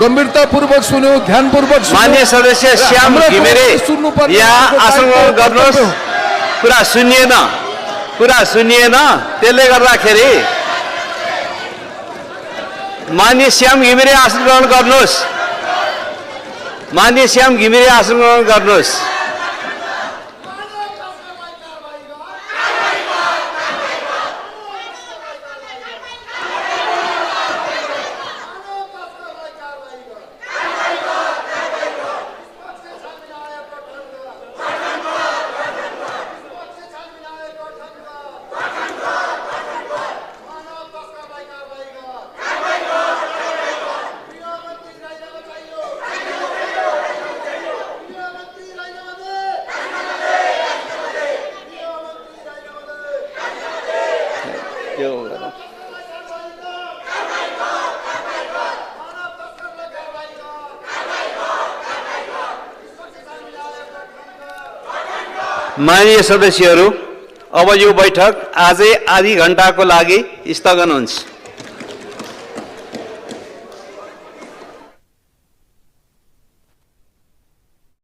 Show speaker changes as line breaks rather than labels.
गम्भीरतापूर्वक सुन्यो, ध्यानपूर्वक सुन्यो।
मान्य सदस्य श्याम घिमिरे यहाँ आसन ग्रहण गर्नुहोस्। कुरा सुनिएन, त्यसले गर्दाखेरि मान्य श्याम घिमिरे आसन ग्रहण गर्नुहोस्। मान्य श्याम घिमिरे आसन ग्रहण गर्नुहोस्। माननीय सदस्यहरू, अब यो बैठक आजै आधी घण्टाको लागि स्थगन हुन्छ।